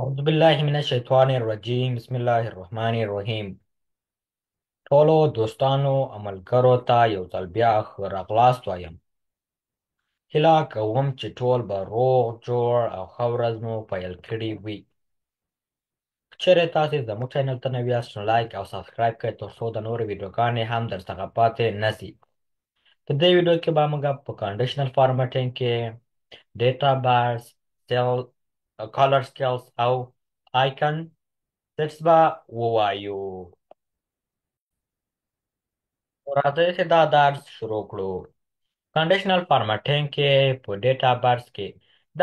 اعوذ بالله من الشیطان الرجیم، بسم الله الرحمن الرحیم. ټولو دوستانو او ملګرو ته یو ځل بیا ښه راغلاست وایم. هیله کوم چې ټول به روغ جوړ او ښه ورځ مو پیل کړې وي. که چېرې تاسې زموږ channel ته نوي یاست نو like او subscribe کړئ تر څو د نورو ویډیوګانې هم در څخه پاتې نه سي. په دې ویډیو کې به موږ په conditional formatting کې data bars، cell، color scales او icon sets به ووایو. راځئ چې دا درس شروع کړو. conditional formatting کې په data bars کې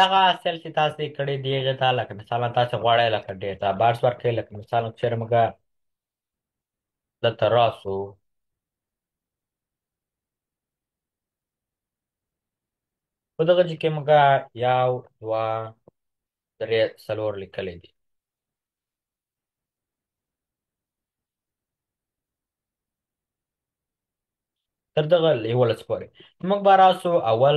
دغه cell چې تاسې کړی دی هغې ته لکه مثلا تاسې غواړئ لکه data bars ورکړئ، لکه مثلا چېرې موږ دلته راسو په دغه ځای کې موږ 1 2 3 4 لیکلي دي. تر دغه 11 پورې موږ به راسو اول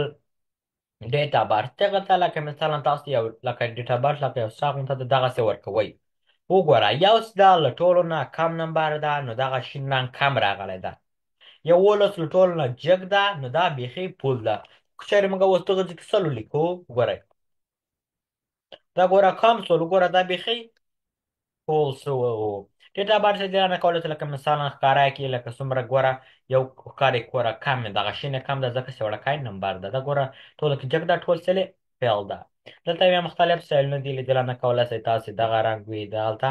data bar دغه ته لکه مثلا تاسو یو لکه data bar لکه یو ساغ ته دغسې ورکوئ. وګوره یو دا له ټولو نه کم نمبر ده نو دغه شین رنګ کم راغلی ده، 11 له ټولو نه جګ ده نو دا بیخي full ده. که چېرې موږ اوس دغه ځای کې 100 ولیکو، وګورئ دا ګوره کم سول، وګوره دا بیخي full سو. data bar څه دی نه کولی چې لکه مثلا ښکاره کړي لکه څومره ګوره یو ښکاري ګوره کم دی، دغه شین کم ده ځکه چې وړوکی نمبر ده، دا ګوره ټولو کې جګ ده، ټول cell یې fill ده. دلته بیا مختلف سټایلونه دي، له دې نه کولی شئ تاسې دغه رنګ وي دلته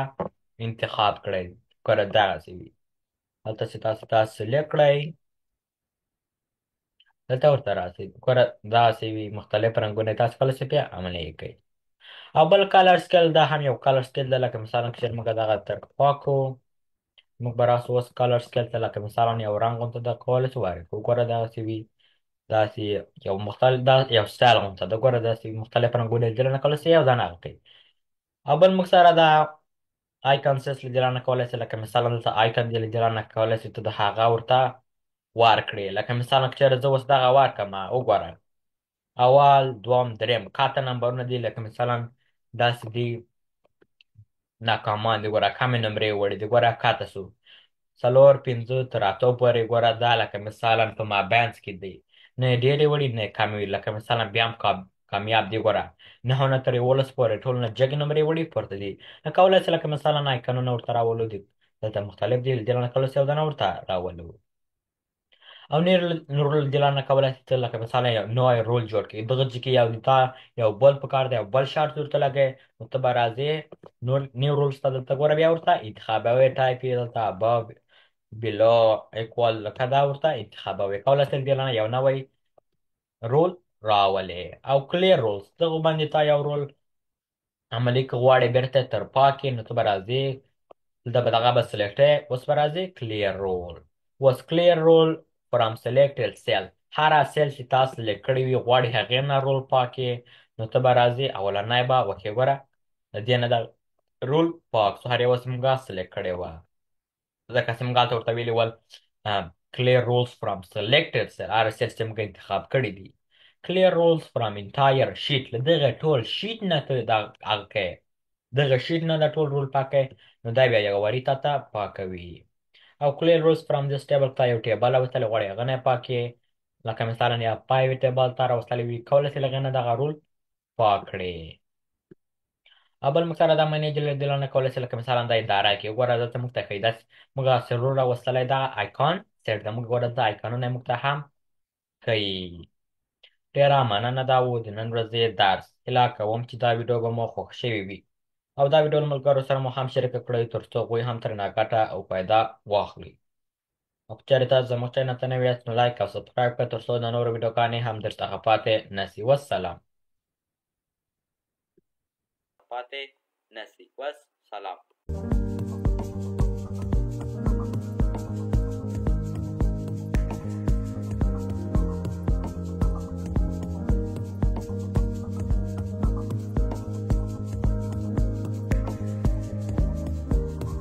انتخاب کړئ، ګوره دغسې وي، هلته چې تاسې دا select کړئ دلته ورته راسئ، ګوره دغسې وي مختلف رنګونه تاسو کولی شئ بیا عملي کړئ. او بل color scale دا هم یو color scale ده، لکه مثلا که چېرې موږ دغه تر خوا کړو موږ به راسو اوس color scale ته، لکه مثلا یو رنګ غونته ده کولی شو ورکړو، ګوره دغسې وي، داسې یو مختلف دا یو style غونته ده، ګوره داسې مختلف رنګونه دې نه کولی شئ یو دانه هغه کوي. او بل موږ سره دا icon sets له دې نه کولی شئ، لکه مثلا دلته icon دی له دې نه کولی شئ ته د هغه ورته ورکړې، لکه مثلا که چېرې زه اوس دغه ورکړم، وګوره اول دوم دریم کاته نمبرونه دي، لکه مثلا داسې دي ناکامان دي، ګوره کمې نمرې وړي دي، ګوره کاته سو 4 5 تر 8 پورې، ګوره دا لکه مثلا په مابینځ کې دی، نه یې ډېرې وړي نه یې کمې وړي، لکه مثلا بیا هم کامیاب دي، ګوره 9 نه تر 11 پورې ټول نه جګ نمرې وړي پورته دي. نو کولی شئ لکه مثلا آیکنونه ورته راولو دي، دلته مختلف دي، له دې نه کولی شئ یو دانه ورته راولو. او نور له دې نه کولی شئ ته لکه مثلا یو نوی rule جوړ کړې، دغه ځای کې یو تا یو بل پکار دی، یو بل شرط ورته لګوې، نو ته به راځې نور new rules ته دلته ګوره بیا ورته انتخابوې، ټایپ یې دلته above below equal لکه دا ورته انتخابوې، کولی شئ له دې نه یو نوی rule راولې. او clear rules دغه باندې تا یو rule عملي که غواړې بېرته تر پاکې، نو ته به راځې دلته به دغه به select یې، اوس به راځې clear rule، اوس clear rule from selected cell، هره cell چې تا select کړې وي غواړي هغې نه rule پاکې، نو ته به راځې اولنی به وکې، ګوره د دې نه دا rule پاک سو، هر یوه چې موږ select کړې وه، ځکه چې موږ هلته ورته ویلي ول clear rules from selected cell، هره cell چې موږ انتخاب کړي دي. clear rules from entire sheet، له دغه ټول sheet نه ته دا هغه کوې، دغه sheet نه دا ټول rule پاکوې، نو دا بیا یوه واري تا ته پاکوي. او clear rules from this table ته یو table راوستلی غواړې هغه نه پاکې، لکه مثلا یا pivot table ته راوستلی وي، کولی شې له هغې نه دغه rule پاک کړې. او بل موږ سره دا manage له دې نه کولی شې لکه مثلا دا اداره کې وګوره دلته موږ ته ښیي، داسې موږ هسې rule راوستلی دا icon set ده، موږ ګوره دلته آیکانونه موږ ته هم ښیي. ډېره مننه، دا و د نن ورځې درس. هیله کوم چې دا ویډیو به مو خوښ شوې وي او دا ویډیو له ملګرو سره مو هم شریکه کړئ تر څو هغوی هم ترېنه ګټه او فایده واخلي. او که چېرې تاسو زموږ channel ته نوي یاست نو like او subscribe کړئ تر څو د نورو ویډیوګانې هم درڅخه پاتې نه سي. والسلام. پاتې نه سي. والسلام.